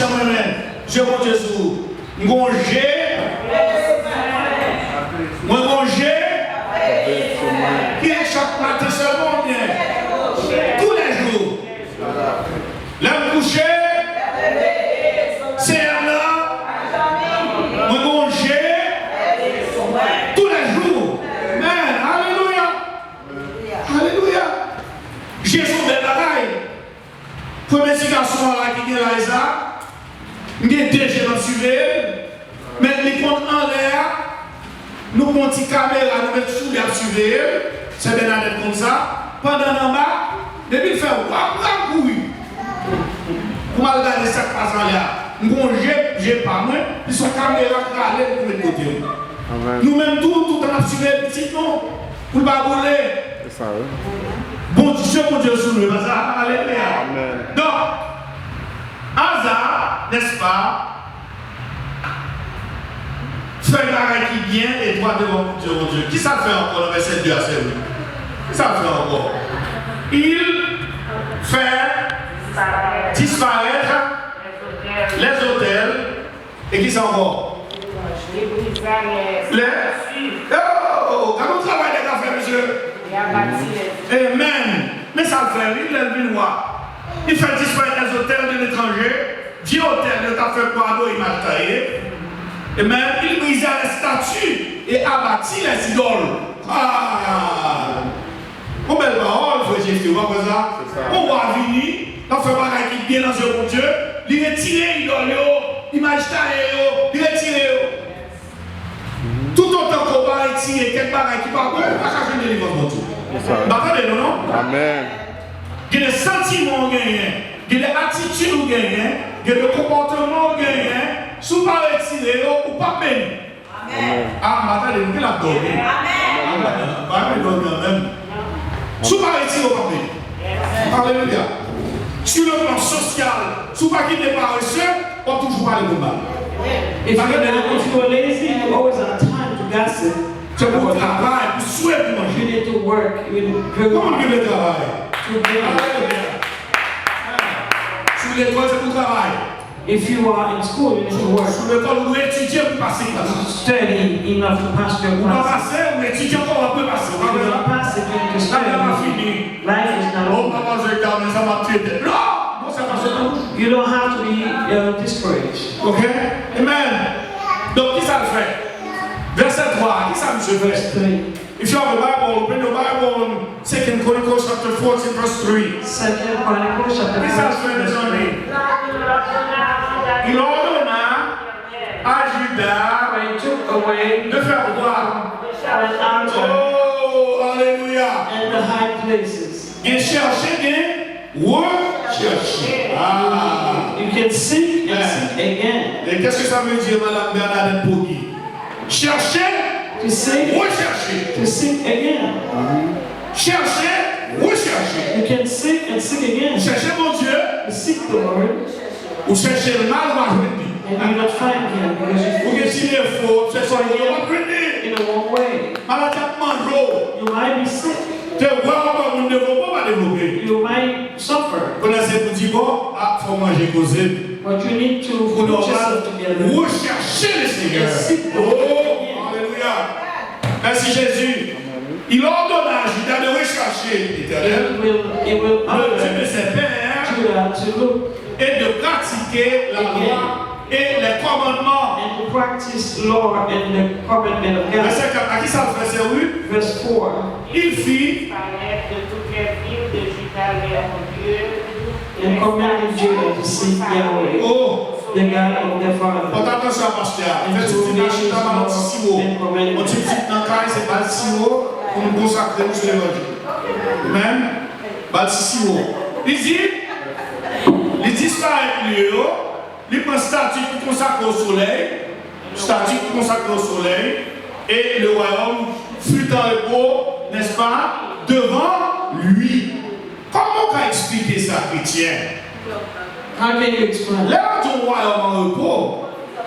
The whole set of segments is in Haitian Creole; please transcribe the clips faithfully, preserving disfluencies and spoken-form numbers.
Mwen menm, je Bondye sou ou. M gon je. Mwen gon je. Ki chak maten sèlman oubyen toulèjou? Lè m kouche, Seyè m nan, mwen gon je toulèjou. Amen. Alelouya. Alelouya. Je se yon bèl bagay. Premye ti gason an la ki gen laj sa, m gen de je m ap siveye l, men li konn anlè a, nou pran ti kamera, nou met sou li ap siveye l, sè Bènadèt konn sa, pandan n anba, depi l fè wap, wap kouri pou m al gade sa k pase anlè a. M gon je, je pa mwen, li se yon kamera k rale l pou met kote m. Nou menm tou, toutan n ap siveye pitit nou, pou l pa boule. Bondye, Bondye sou nou, e pa sa? Alelouya. Donk, Aza, nèspa, fè bagay ki byen e dwat devan Bondye, Bondye. Kisa l fè ankò nan vèsè de a, sè Ruth? Kisa l fè ankò? Il fait disparaître les autels. E kisa ankò? Li briza lè estati. Oh, gade yon travay nèg la fè, mesye. Li abati lè. Amen. Men sa l fè, wi, lè l vin wa. Li fè disparèt lèzotèl de letranje, vye otèl yo t ap fè pou adore imaj taye. Amen. Il brisa les statues et abattit les idoles. Ah! Yon bèl pawòl, frè Jefte, ou pa kwè sa? Yon wa vini, l ap fè bagay ki byen nan zye Bondye, li retire idòl yo, imaj taye yo, li retire yo. Toutotan ke w pa retire kèk bagay ki pa bon, ou pa ka jwenn delivrans Bondye. M pa tande nou, non? Amèn. Gen de santiman w genyen, gen de atitid ou genyen, gen de konpòteman w genyen, si w pa retire yo, ou p ap beni. Amèn. Ah, m pa tande nou, ki l ap dòmi? Amèn. Pa renmen dòmi an menm. Si w pa retire, w p ap beni. Alelouya. Sur le plan social, si w pa kite parese, w ap toujou pale pou mal. If you're, if you're lazy, you always have time to gossip. Se pou w travay, pou swe, pou manje. You need to work. You need to work. Kòman w vle travay? To build. Alelouya. Si w lekòl, se pou w travay. If you are in school, you need to work. Si w lekòl, ou dwe etidye pou pase klas. Study enough to pass your class. Ou pa pase, ou etidye ankò, w ap repase. If you don't pass it, you need to study. Lavi a pa fini. Life is not over. Oh, manman, je garde, sa m ap tiye tèt. Non! Bon, sa pa sot nan bouch. You don't have to be, uh, discouraged. Ok? Amen. Donk, ki sa l fè? Vèsè twa, ki sa misye fè? Verse three. If you have a Bible, open your Bible in Second Chronicles chapter fourteen, verse three. Second Chronicles chapter fourteen, verse three. Ki sa l fè, mezanmi? Il ordonna à Juda de faire quoi? An altar. Oh, alelouya. And the high places. Gen chèche, gen rechèche. Ah. You can seek and seek again. Et qu'est-ce que ça veut dire, Madame Bernadette Poggi? Chercher, to seek, rechercher, to seek again. Chercher, rechercher. You can seek and seek again. Chèche Bondye. You seek the Lord. Ou chèche l mal, w a jwenn li. And you not find him because you, ou gen ti defo, w ap chèche l, w ap jwenn li. In a wrong way. Maladi ap manje w. You might be sick. Te wè w wè moun devlope, w pa devlope. You might suffer. Kounye a se pou di, bon, a, fò manje koze m. But you need to put yourself together. Ou nòmal, rechercher le Seigneur. And seek the Lord again. Oh, alelouya. Merci, Jésus. Il ordonna à Judas de rechercher l'Éternel, le Dieu de ses pères, et de pratiquer la loi et les commandements. And to practice law and the commandment of God. Vèsè kat, a ki sa l fè, sè Ruth? Verse four. Il fit disparaître de toutes les villes de Juda leur Dieu, and commanded Judah to seek Yahweh, oh, the God of their father. Pòt atansyon a pastè a. Fè ti ti machita, pa nan ti siwo. Yon ti pitit nan kay, se pa l siwo pou nou konsakre nou sou levanjil. Amen. Ba l ti siwo. Li di, li disparèt lye yo, li pran stati pou konsakre o solèy, stati pou konsakre o solèy, et le royaume fut en repos, n'est-ce pas, devant lui. Kòman w ka eksplike sa, kretyen? How can you explain? Lè yo di yon wayòm an repo,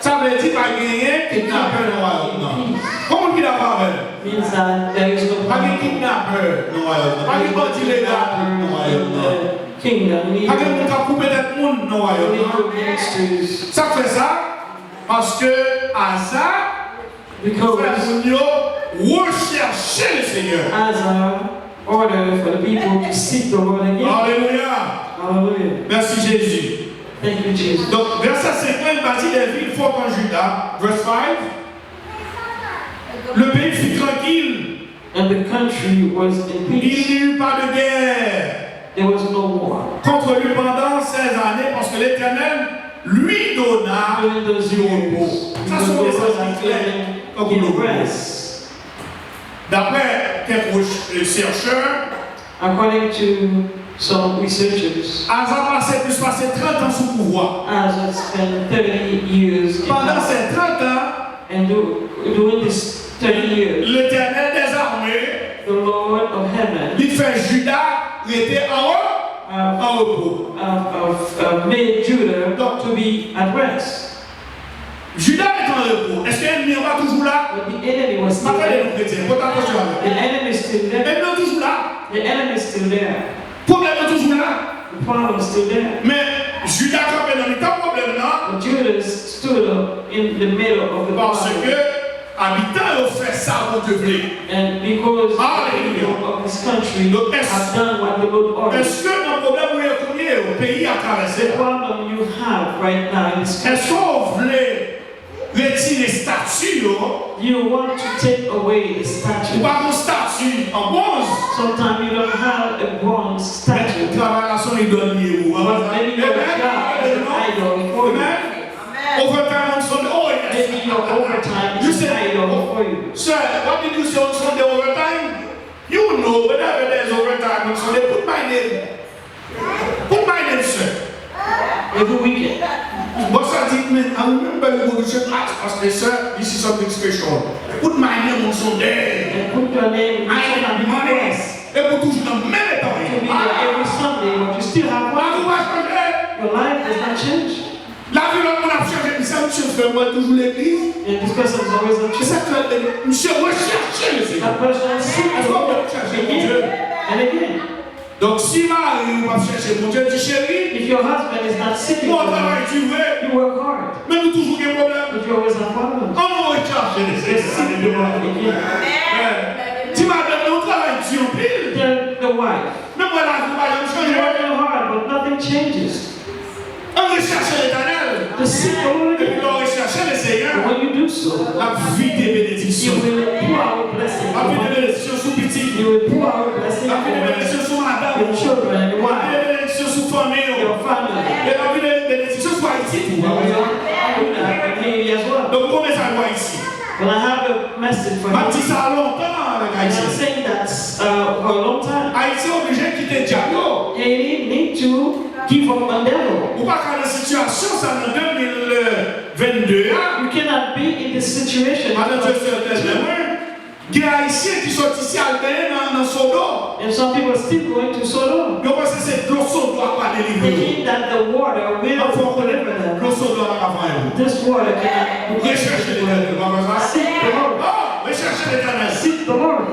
sa vle di pa genyen kidnapè nan wayòm nan. Kòman ki dakò avè m? Means that there is no, pa gen kidnapè nan wayòm nan. Pa gen bandi legal nan wayòm nan. kingdom. We need, pa gen moun k ap koupe tèt moun nan wayòm nan. Legal ministers. Sa k fè sa? Paske Aza fè moun yo rechèche Lesenyè. As a order for the people to seek the Lord again. Alelouya. Hallelujah. Mèsi Jezi. Thank you, Jesus. Donk, vèsè senk lan, li pa di les villes fortes en Juda. Verse five. Le pays fut tranquille. And the country was in peace. Il n'y eut pas de guerre. There was no war. Contre lui pendant ces années, parce que l'Éternel lui donna du repos. Sa se yon mesaj ki klè tankou dlo. Daprè kèk rech- euh, chèchè, according to some researchers, Aza pase plis pase trant an sou pouvwa. Asa spent thirty years in power. Pandan se trant an, And do, during this thirty years, Letènèl dèzame, the Lord of heaven, li fè Jida rete anwo, uh, an repo. Uh, uh, uh, made Judah to be at rest. Jida rete an repo. Èske ènmi an pa toujou la? But the enemy was still there. M ap pale nou kretyen, pote atansyon avè m. The enemy is still there. Ènmi an toujou la. The enemy is still there. Pwoblèm nan toujou la. The problem is still there. Men, Jida kanpe nan mitan pwoblèm nan. But Judas stood up in the middle of the problem. Paske abitan yo fè sa Bondye vle. And because the people of this country have done what the Lord ordered. Èske nan pwoblèm ou ye kounye a, peyi a travèse, the problem you have right now in this country, èske w vle retire estati yo? You want to take away the statue. Ou pa gen estati an bwonz. Sometimes you don't have a bronze statue. Men travay la se yon idòl li ye pou ou. But maybe your job is an idol for you. Amen. Overtime on Sunday. Oh, yes. Maybe your overtime is an idol for you. Sir, what did you say on Sunday overtime? You know, whenever there's overtime on Sunday, put my name. Put my name, sir. Every weekend. Bòs la di, "Man, I remember you go to church last Pastor, sir. This is something special. Put my name on Sunday." And put your name in I need money. Epi w toujou nan menm eta w ye. To be there every Sunday, but you still have money. Lavi w pa chanje. Your life does not change. Lavi lòt moun ap chanje, misye, misye fè mwen toujou legliz. And this person is always at church. Se sa k fè misye rechèche Lesenyè. That person seek the Lord again and again. Donk, si mari w ap chèche Bondye, di, "Cheri, if your husband is not seeking, bon, travay di vre, you work hard, men nou toujou gen pwoblèm." But you always have problems. Ann nou rechèche Lesenyè. Let's seek the Lord again. Amen. Di madanm nan, "Ou travay di anpil, tell the wife, men m wè lavi w pa janm chanje." You working hard, but nothing changes. Ann rechèche Letènèl. To seek the Lord. Epi lè w rechèche Lesenyè, when you do so, l ap vide benediksyon. He will pour out blessing. L ap vide benediksyon sou pitit ou. He will pour out blessing. L ap vide benediksyon sou madanm ou. Your children and your wife. L ap vide benediksyon sou fanmi w. Your family. E l ap vide benediksyon sou Ayiti tou. And your, and your community as well. Donk, gon mesaj pou Ayiti. Well, I have a message for you. M ap di sa lontan avèk Ayisyen. And I'm saying that, uh, for a long time. Ayiti oblije kite dyab yo. Haiti need to give up on devil. Ou pa ka nan sitiyasyon sa nan de mil venn de a. You cannot be in this situation. Madan Joseph, tèt mwen. Gen Ayisyen ki soti isi al benyen nan, nan Sodo. And some people are still going to Sodo. Yo panse se dlo Sodo a k va delivre yo. Thinking that the water will deliver them. Dlo Sodo a pa ka fè anyen pou ou. This water cannot do anything for you. Rechèche Letènèl, pa konsa? Seek the Lord. Oh, rechèche Letènèl. Seek the Lord.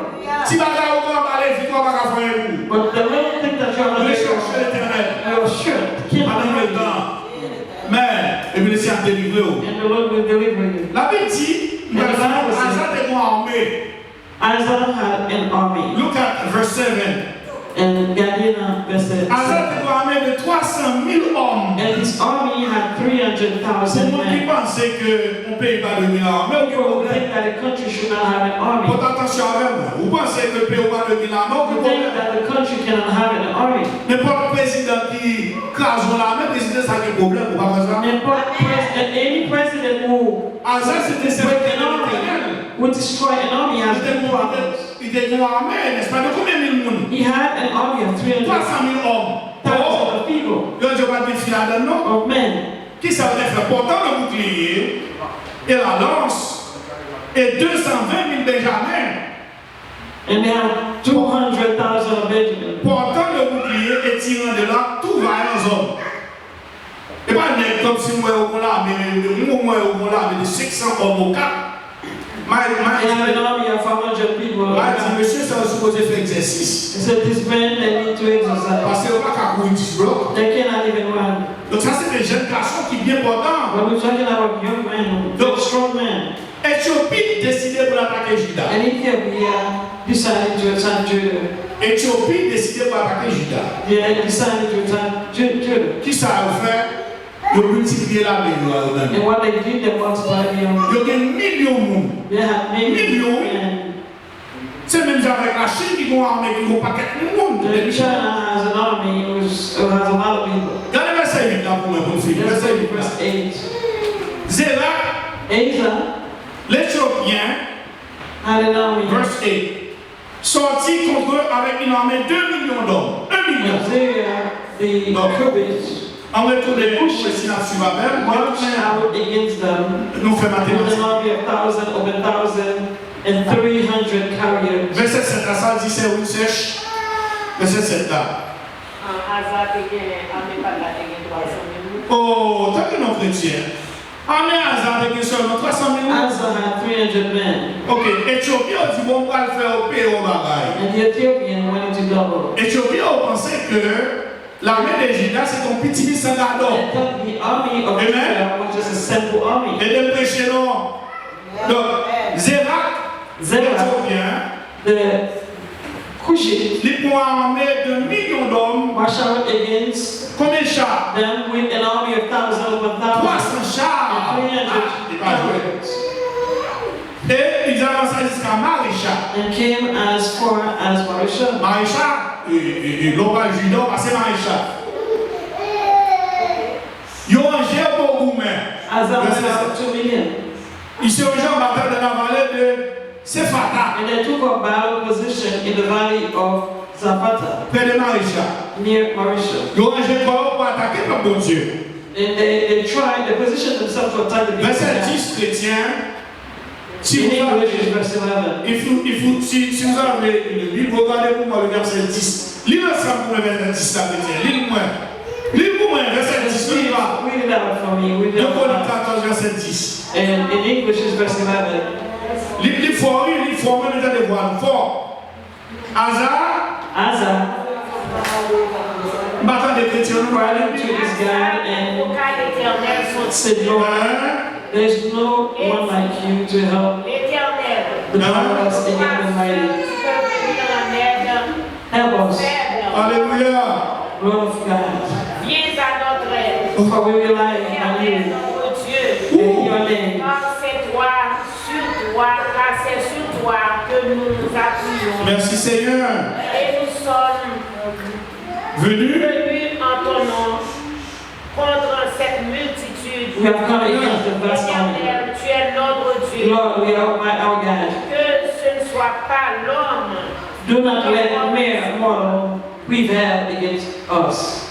Ti bagay ou gen anba levit ou a pa ka fè anyen pou ou. But the little thing that you have on your, rechèche Letènèl, your shirt, keep, pandan gen tan. Men, epi Lesenyè ap delivre w. And the Lord will deliver you. Labib di, and the Bible says, Aza te gen yon ame. Asa had an army. Look at verse seven. And gade nan vèsè sèt. Aza te gen yon ame de twa san mil òm. And his army had three hundred thousand men. Pou moun ki panse ke yon peyi pa dwe gen lame, ou gen pwoblèm. People think that a country should not have an army. Pòt atansyon avè m. Ou panse ke peyi ou pa dwe gen lame, ou gen pwoblèm. You think that the country cannot have an army. Nenpòt prezidan ki kraze yon lame, prezidan sa gen pwoblèm, ou pa kwè sa? Nenpòt president, any president who break an army, who destroy an army has big problems. Aza se te sèvitè Letènèl. Li te gen yon ame, nèspa, de konbyen mil moun? He had an army of three hundred thousand. Twa san mil òm. Thousands of people. Yo di yo pa t gen fi ladann, non? Of men. Kisa yo te fè? Pòtan le bouclier et la lance et deux cent vingt mille Benjamin. And they have two hundred thousand of Benjamin. Pòtan le bouclier et tirant de l'arc tout vaillant homme. E pa nèg kòmsi m wè yo gon lame, m wè yo gon lame de senk san òm o ka. M They have an army of five hundred people. Mwen di, mesye sa yo sipoze fè egzèsis. He said, "This man, they need to exercise." Paske yo pa ka kouri dis blòk. They cannot even run. Donk sa se de jèn gason ki byen pòtan. But we're talking about young men, strong men. Etyopi deside pou l atake Jida. And Ethiopia decided to attack Judah. Etyopi deside pou atake Jida. They decided to attack Ju- Judah. Kisa yo fè? Yo miltipliye lame yo a yo menm. And what they did, they multiplied the army. Yo gen milyon moun. They had many men. Se menm jan avèk Lachin ki gen yon ame ki gen yon pakèt moun. Then China has an army who's, who has a lot of people. Gade vèsè uit la pou mwen pou n fini. Let's read verse eight. Zerak, Asa, Letyopyen, had an army. Verse eight. Sòti kont yo avèk yon ame de milyon dòm. Un million. Assyria, the Cubits, an retounen pou wè si n ap swiv avè m. Marched out against them with an army of thousand over thousand and three hundred chariots. Vèsè sèt la, sa di, sè Ruth Sèch. Vèsè sèt la. Asa te gen, ame pa l la te gen twa san mil moun. Oh, tande non kretyen. Ame Asa te gen sèlman twa san mil moun. Asa had three hundred men. Ok, Etyopi yo di, bon, m pral fè yo peye yon bagay. And the Ethiopian wanted to double. Etyopi yo panse ke lame de Jida se yon piti misan gadò. They thought the army of Judah was just a simple army. Ede m preche non. Donk, Zerak, Zerak, Etyopi, hein? The Cushite, li pran ame de milyon dòm. March out against Konbyen cha? Them with an army of thousand upon thousand. Twa san cha. And three hundred chariots. E li avanse jiska Marecha. And came as far as Marecha. Marecha, e, e, e, lè w pral Jida, w pase Marecha. Yo ranje pou goumen. Asa went out to meet him. Ils se rangèrent en bataille dans la vallée de Séphata. And they took up battle position in the valley of Zapata, près de Marécha, near Marisha. Yo ranje kò yo pou atake pèp Bondye. And they, they tried, they positioned themselves to attack the people. Vèsè dis, kretyen, si vous avez, if you, if you, si, si vous avez une Bible, regardez pour moi le verset dix. Li l ansanm pou mwen vèsè dis la, kretyen. Li l pou mwen. Li l pou mwen, vèsè dis, li la. Read it out for me. Read it out. De Konik katòz, vèsè dis. And in English, it's verse eleven. Li, li fò, wi, li fò, men li tande vwa l fò. Aza. Aza. M pa tande kretyen, nou pa tande. Cried to his God and said, Lord, there's no one like you to help the powerless and the mighty. Help us. Alelouya. Lord of God. Viens à notre aide. For we rely on you and your name. Car c'est toi, sur toi, car c'est sur toi que nous nous appuyons. Merci Seigneur. Et nous sommes venus en ton nom. Contre cette multitude. We have come against the vast army. Éternel, tu es notre Dieu. Lord, we are, my, our God. Que ce ne soit pas l'homme. Do not let mere mortal prevail against us.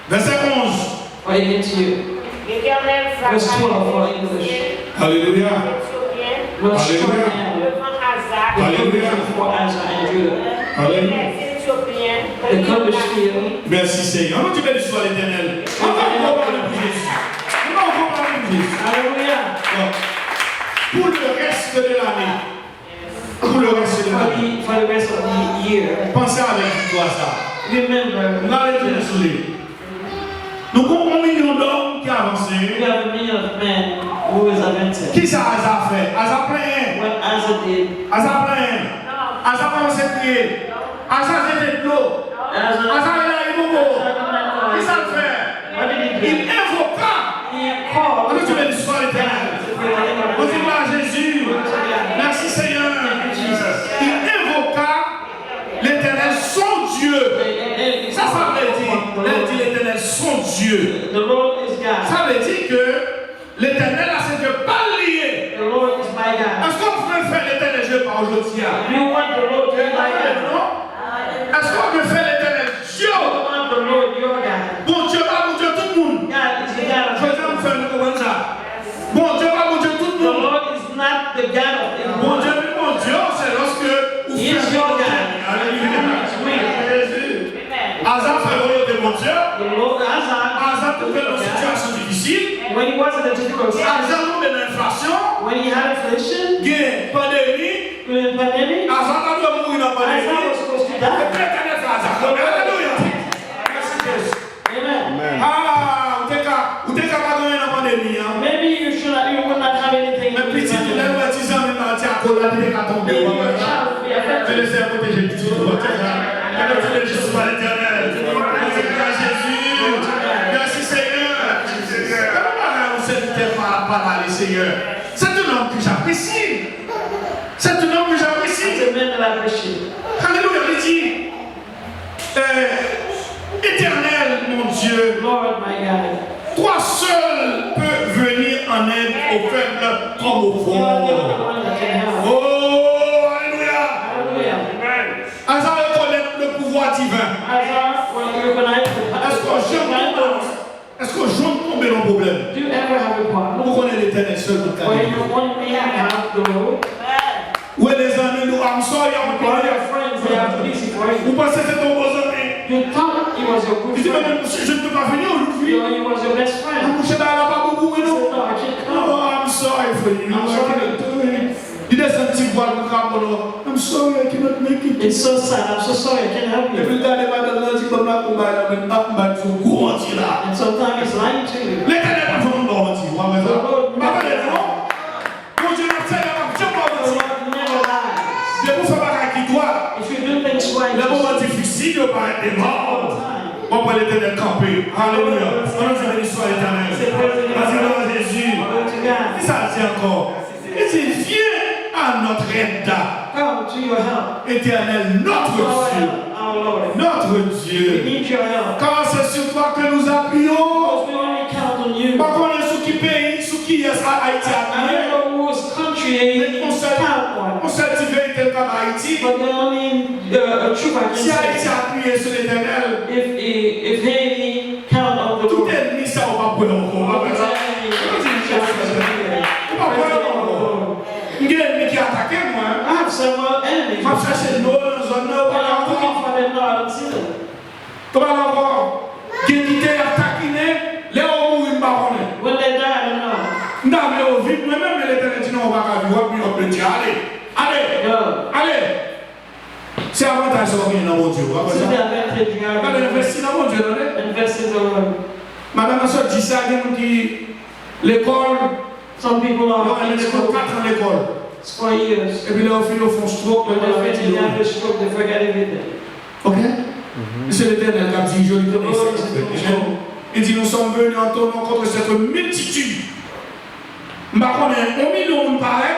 Vèsè onz. Or against you. Verse twelve for English. Alelouya. Alelouya. Alelouya. Alelouya. The Cushite. Mèsi Senyè. Ann nou di beniswa Letènèl. Ann fè yon gwo aplodi pou Jezi. Ann fè yon gwo aplodi pou Jezi. Alelouya. Bon. Pour le reste de l'année. Pour le reste de l'année. For the, for the rest of the year. Panse avèk viktwa sa. Remember. Nou ka retounen sou li. Nou gen yon milyon dòm ki avanse. We have a million of men who is advancing. Kisa Aza fè? Aza plenyen. What Asa did? Aza plenyen. Aza kòmanse kriye. Aza jete dlo. Aza, Aza rele Ayibobo. Aza did not cry. Kisa l fè? What did he do? Li envoka. He called. Ann nou di beniswa Letènèl. Ann di glwa a Jezi. Glory to God. Mèsi Senyè. Thank you, Jesus. Li envoka Letènèl son Dye. Sa sa vle di? Lè l di Letènèl son Dye. The Lord is God. Sa vle di ke Letènèl la se Dye pa l li ye. The Lord is my God. Èske w vle fè Letènèl Dye pa w jodi a? You want the Lord to be my God. Non? Èske w vle fè Letènèl Dye w? You want the Lord your God. Bondye pa Bondye tout moun. God is the God of. Jodi a m fè nou konprann sa. Bondye pa Bondye tout moun. The Lord is not the God of everyone. Bondye vin Bondye w se lòske ou fè volonte l. He is your God. Alelouya. He is with you. Aza fè volonte Bondye. The Lord, Aza, Aza te twouve l nan sitiyasyon difisil. When he was in a difficult situation, Aza tonbe nan enflasyon. When he had inflation, gen pandemi. During pandemic, Aza ta dwe mouri nan pandemi. Aza was supposed to die. Epi Letènèl fè Aza kanpe. Alelouya. Mèsi Jezi. Amen. Ah, ou te ka, ou te ka pa gen anyen nan pandemi an. Maybe you should not, you would not have anything. Men pitit ou, lè l wè ti zanmi l nan ti akolad, li te ka tonbe. Maybe your child would be affected. Ke Lesenyè pwoteje pitit ou, pwoteje. Ke nou di Jezi pa Letènèl. Mèsi Jezi. Mèsi Senyè. Gade bagay yon sèvitè pa, pa pale Senyè. C'est un homme que j'apprécie. C'est un homme que j'apprécie. That's a man that I appreciate. Alelouya, li di, eh, Éternel, mon Dieu, Lord, my God, toi seul peux venir en aide aux faibles comme aux forts. You are the only one that can help. Oh, alelouya. Hallelujah. Aza rekonèt le pouvoir divin. Aza rekonèt. Èske w janm tonbe nan, èske w janm tonbe nan pwoblèm? Do you ever have a problem? Ou konnen Letènèl sèlman ka where you only have the Lord? Ou rele zanmi nou, I'm sorry, I'm busy. You call your friends, they are busy for you. Ou panse se te yon bon zanmi. You thought he was your good friend. Li di, "Mais monsieur, je ne peux pas venir aujourd'hui." You know, he was your best friend. Ah, monchè, bagay la pa bon pou mwen, non. He said, "No, I can't come." Oh, I'm sorry for you. I'm sorry. I cannot do it. Li desann ti vwa l pou ka pale, "I'm sorry, I cannot make it." It's so sad. I'm so sorry. I can't help you. Epi l gade madanm nan, di, "Ban m la, konba la, men ap m ba l yon gwo manti la." And sometimes he's lying to you. Letènèl pa janm ba w manti, w pa wè sa? The Lord never lies. Bondye n ap sèvi a p ap janm ba w manti. The Lord never lies. Depi w fè bagay ki dwat, if you do things right, lè moman difisil yo parèt devan w, w ap wè Letènèl kanpe. Alelouya. Ann di, "Beni swa Letènèl." Say, "Praise the Lord." Ann di, "Glwa a Jezi." Glory to God. Kisa l di ankò? Li di, "Viens à notre aide, Come to your help, Éternel, notre Dieu." Our help, our Lord. Notre Dieu. We need your help. Car c'est sur toi que nous appuyons. Because we only count on you. M pa konnen sou ki peyi, sou kiyès Ayiti apiye. I don't know whose country you count on. Men yon sèl, yon sèl ti verite l ka bay Ayiti. But the only, uh, truth I can say, si Ayiti apiye sou Letènèl, if, if Haiti count on the Lord, tout ènmi sa yo p ap wè ankò. All the enemies, ou p ap wè yo ankò. M gen ènmi ki atake mwen. I have several enemies. M ap chache dlo nan zòn nan, yo pa la ankò. I'm looking for them now, I don't see them. Yo pa la ankò. Gen ki te ap takinen, lè yo mouri, m pa konnen. When they die, I don't know. M ta vle yo viv mwen menm, men Letènèl di, "Non, ou pa ka viv, w ap miyòp, Bondye, ale. Ale. Go. Ale." Se avantaj sa w genyen nan Bondye, w pa kwè sa? This is the advantage you have. Gade, envesti nan Bondye, tande. Invest in the Lord. Madanm nan sot di sa, gen moun ki lekòl, Some people are in school. Yo rele lekòl, kat an lekòl. It's four years. Epi lè yo fini, yo fè yon stroke, yo pa mete yo. When they finish, they have a stroke, they forget everything. Ok? Se Letènèl k ap dirije w, li konnen sa l ap fè. Amen. Li di, "Nous sommes venus en ton nom contre cette multitude." M pa konnen, yon milyon moun parèt.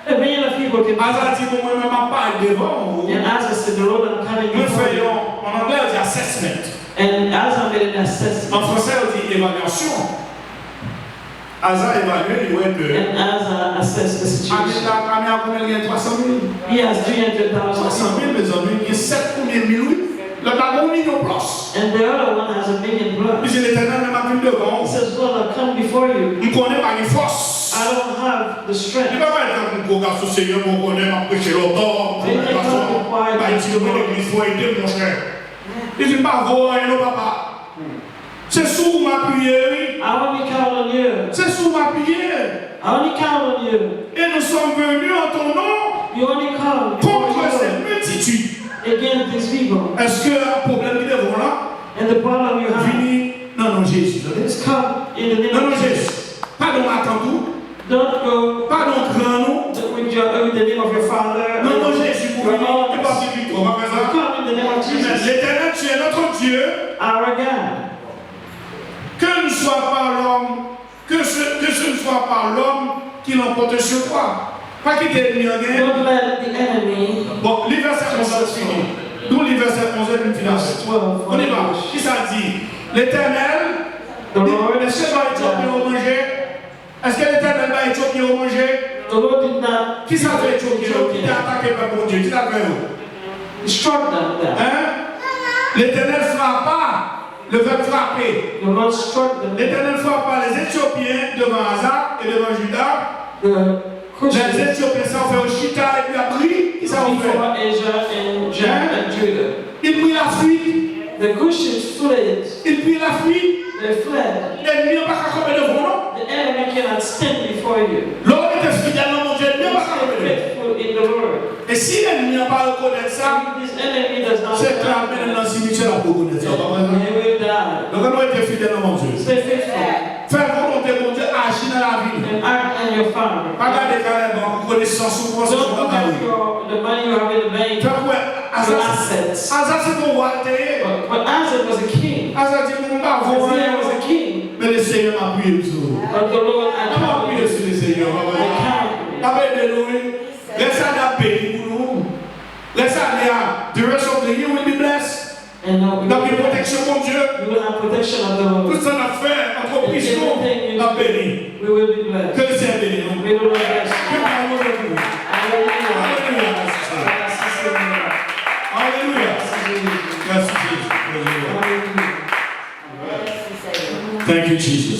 A million of people came. Aza di, "Bon, mwen menm, m ap parèt devan w." And Aza said, "The Lord, I'm coming before you." Mwen fè yon, an anglè, yo di assessment. And Aza made an assessment. An fransè, yo di évaluation. Aza evalye, li wè ke And Aza assessed the situation. Ame la, ame a konbyen l gen? Twa san mil? He has three hundred thousand people. Twa san mil, mezanmi, gen sèt konbyen mil, wi. Lòt la gen yon milyon plis. And the other one has a million plus. Li di, "Letènèl, men m ap vin devan w." He says, "Lord, I come before you. M konnen pa gen fòs." I don't have the strength. Li pa pale tankou yon gwo gason Senyè, mwen konnen m ap preche lontan, m konnen gason, bay ti mwen legliz pou ede m, monchè. Li di, "M pa vo anyen non, papa." Se sou ou m apiye, wi. I only count on you. Se sou ou m apiye. I only count on you. Et nous sommes venus en ton nom contre ces multitudes. You only come before you against these people. Èske pwoblèm ki devan w la, And the problem you have vini nan non Jezi, tande? Is come in the name of Jesus. Nan non Jezi. Pa nan matant ou. Don't go Pa nan gran nou. With your, with the name of your father, Nan non Jezi pou vini, e pa pitit ou, pa vre sa? Come in the name of Jesus. Letènèl, tu es notre Dieu. Our God. Que ne soit pas l'homme, que ce, que ce ne soit pas l'homme qui l'emporte sur toi. Pa kite ènmi an genyen. Don't let the enemy Bon, li vèsè onz la fini. Nou li vèsè onz epi n fini avè l. Verse twelve. On y va. Kisa l di? Letènèl, The Lord èske bay Etyopi yo manje? Èske Letènèl bay Etyopi yo manje? The Lord did not Kisa l fè Etyopi yo ki te atake pèp Bondye? Kisa l fè yo? Struck them down. Hein? L'Éternel frappa, le verbe frapper. The Lord struck them. L'Éternel frappa les Éthiopiens devant Aza et devant Juda. The Cushites. Les Éthiopiens, sa yo fè yo chita epi y ap ri. Kisa yo fè? Before Aza and Ju- Hein? And Judah. Ils prirent la fuite. The Cushite fled. Ils prirent la fuite. They fled. Ènmi an pa ka kanpe devan w non. The enemy cannot stand before you. Lè w rete fidèl nan Bondye, ènmi an pa ka Stay kanpe devan w. Faithful in the Lord. E si ènmi an pa rekonèt sa, If this enemy does not se klè ap mennen l nan simityè l ap rekonèt sa. Ou konprann? He will die. Donk, ann rete fidèl nan Bondye. Stay faithful. Fè volonte Bondye, aji nan lavi nou. And act in your family. Pa gade kalèbwa, konesans ou, panse Don't ou look pa at mari. Your, the money you have in the bank, Fè kwè, your Aza, assets. Aza se te yon wa l te ye. But, but Isaac was a king. Aza di, "Mwen pa vo Isaiah anyen." Was a king. Men Lesenyè m ap priye pou ou. But the Lord, I Ann ap count priye you. sou Lesenyè. I count you. N ap ede nou, wi. Rès ane a ap beni pou nou. Rès ane a, the rest of the year will be blessed. And uh, we N ap gen pwoteksyon Bondye. We will have protection of the Lord. Tout sa n ap fè, antrepriz nou, Everything n ap beni. We will be blessed. Ke Lesenyè beni nou. We will bless you. Ke Bondye beni nou. Hallelujah. Alelouya, mèsi Senyè. Merci, Seigneur. Alelouya. Merci, Jésus. Mèsi Jezi. Alelouya. Hallelujah. Thank you, Jesus.